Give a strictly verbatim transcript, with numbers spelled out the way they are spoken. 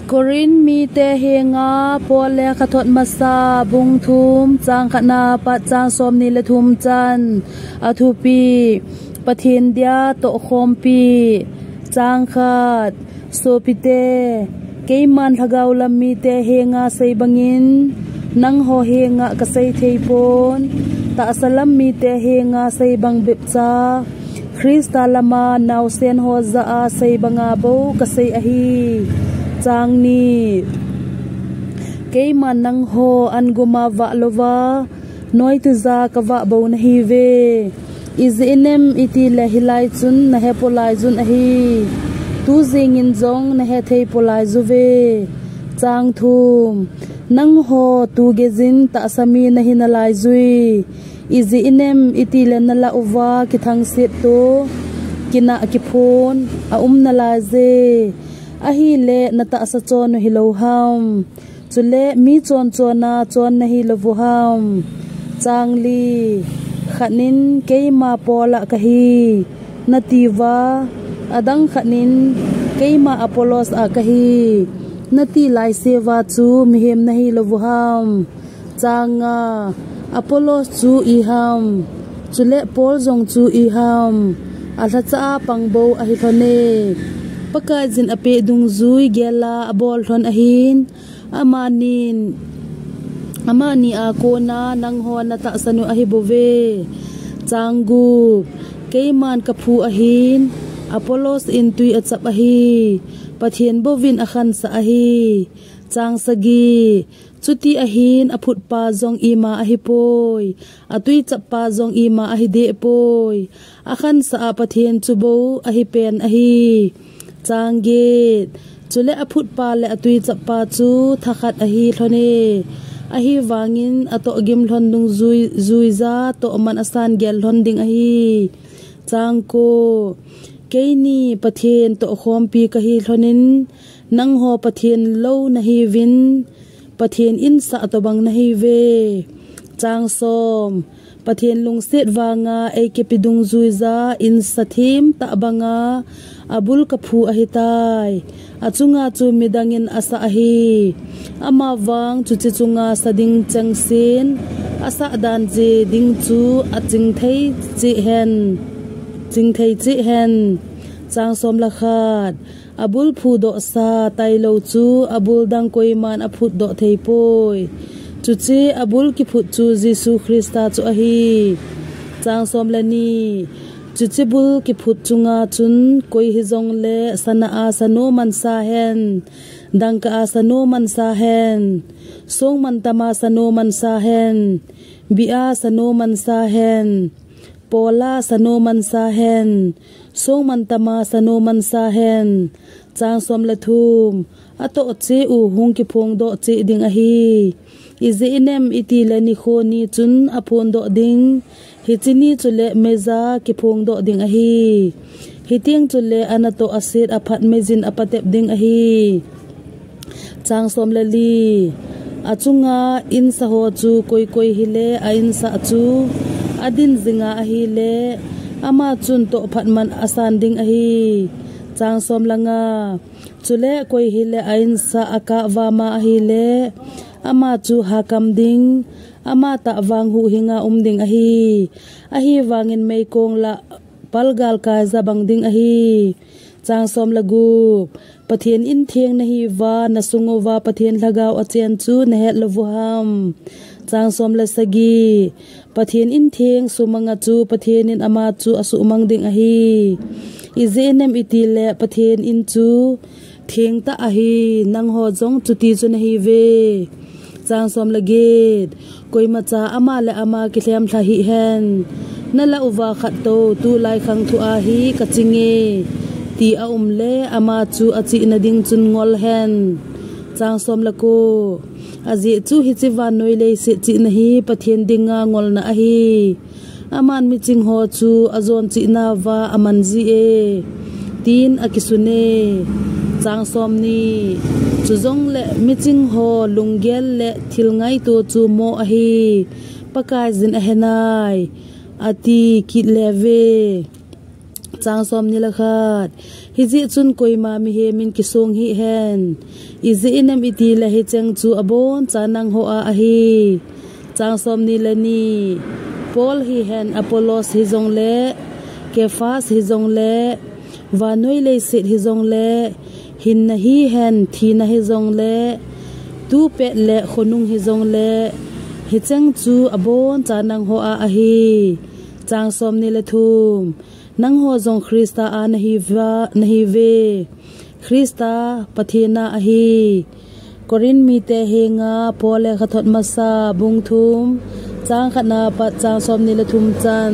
Korin mite henga Paul lekhathot masa bung thum chang khatna pat chang somni le thum chan. A thupi: Pathen dia tohkhompi. Chang khat. Sopite, keiman lhagao lam mite henga sei bangin nangho henga kasei thei pon, tahsa lam mite henga sei bang bep cha, Christa lama naosen ho jah a sei banga bou kasei ahi. Chang ni. Keiman nangho an guma vah louva, noi tuja kavah bou nahiuve. Ijeh inem itile hilai chun nahe polai jun ahi. Tu jingin jong nahe thei polai juve. Chang thum. Nangho tu geijin tahsa mi nahi nalai jui. Ijeh inem itile nalah uva kithangset to, kinah kiphon, a um nalai je. Ahile natahsa chon u hilou ham. Chule mi chon chon a chon nahi lou u ham. Chang li. Khat nin keima Paul a kahi, nati uva, adang khat nin keima Apollos a kahi, nati lai se uva chu mihem nahi lou u ham. Chang nga. Apollos chu i ham, chule Paul jong chu i ham. Alhacha a pang bou ahi lhon e. Pakaiyin apeh dungjui gel a abol lhon ahin, amanin, amani a kona nangho natahsan u ahi bouve. Chang gup. Keiman kaphu ahin, Apollos in tui achap ahi, Pathen bouvin akhansah ahi. Chang sagi. Chuti ahin aphutpa jong ima ahipoi, atui chappa jong ima ahi deh poi. Akhansah a Pathen chu bou ahi pen ahi. Chang get. Chule aphutpa le atui chappa chu thakhat ahi lhon e. Ahivangin atohgim lhon dungjui, juija tohman asan gel lhon ding ahi. Chang ko. Keini Pathen tohkhompi kahi lhonin, nangho Pathen lou nahiuvin, Pathen insah tobang nahiuve. Chang som. Pathen lungset vanga eikepi dungjuija insah themtah banga abul kaphu ahitai. Achunga chu midangin asah ahi. Amavang chuche chunga sa ding chengsen, asah dan je ding chu aching thei cheh hen, ching thei cheh hen. Chang som le khat. Abul phudohsa tailou chu abul dang koiman aphutdoh thei poi. Chuche abul kiphut chu Jesu Christa chu ahi. Chang som le ni. Chuche bul kiphut chunga chun koi hijongle sana a sano mansa hen, dangka a sano mansa hen, songmantama sano mansa hen, bia sano mansa hen, pola sano mansa hen, songmantama sano mansa hen. Chang som le thum. Atoh cheh u hung kiphongdoh cheh ding ahi. Ijeh inem itile nikho ni chun aphondoh ding. Hiche ni chule meija kiphongdoh ding ahi. Hiteng chule anatoh aset aphat meijin apatep ding ahi. Chang som le li. Achunga insah ho chu koi koi hile a insah chu adin jinga ahile, ama chun tohphat man asan ding ahi. Chang som le nga. Chule koi hile a insah akah vama ahile, ama chu hakam ding, ama tah vang huhhinga um ding ahi. Ahivangin meikong lah palgal kaija bang ding ahi. Chang som le gup. Pathen in theng nahiuva, nasung uva Pathen lhagao achen chu nahet lou u ham. Chang som le sagi. Pathen in theng sumanga chu Pathen in ama chu asuhmang ding ahi. Ijeh inem itile Pathen in chu thengtah ahi, nangho jong chuti chu nahiuve. Chang som le get. Koimacha ama le ama kilhem lha hih hen. Nalah uva khat tou, tulai khang thu ahi kachinge, ti aumle ama chu achihna ding chun ngol hen. Chang som le ko. Ajeh chu hiche vannoi leiset chihna hi Pathen dinga ngolna ahi. Aman miching ho chu ajon chihna uva aman jie, tin akisun e. Chang som ni. Chujongle miching ho lunggel le thil ngaito chu mo ahi, Pakaiyin ahenai, ati kit leuve. Chang som ni le khat. Hijeh chun koima mihem in kisong hih hen. Ijeh inem itile hicheng chu aboncha nangho a ahi. Chang som ni le ni. Paul hihen, Apollos hijongle, Kephas hijongle, vannoi leiset hijongle, hinna hihen, thina hijongle, tupet le khonung hijongle, hicheng chu aboncha nangho a ahi. Chang som ni le thum. Nangho jong Christa a nahiuve, nahiuve. Christa Pathen a ahi. Corinth mite henga Paul lekhathot masa bung thum, chang khatna pat chang som ni le thum chan.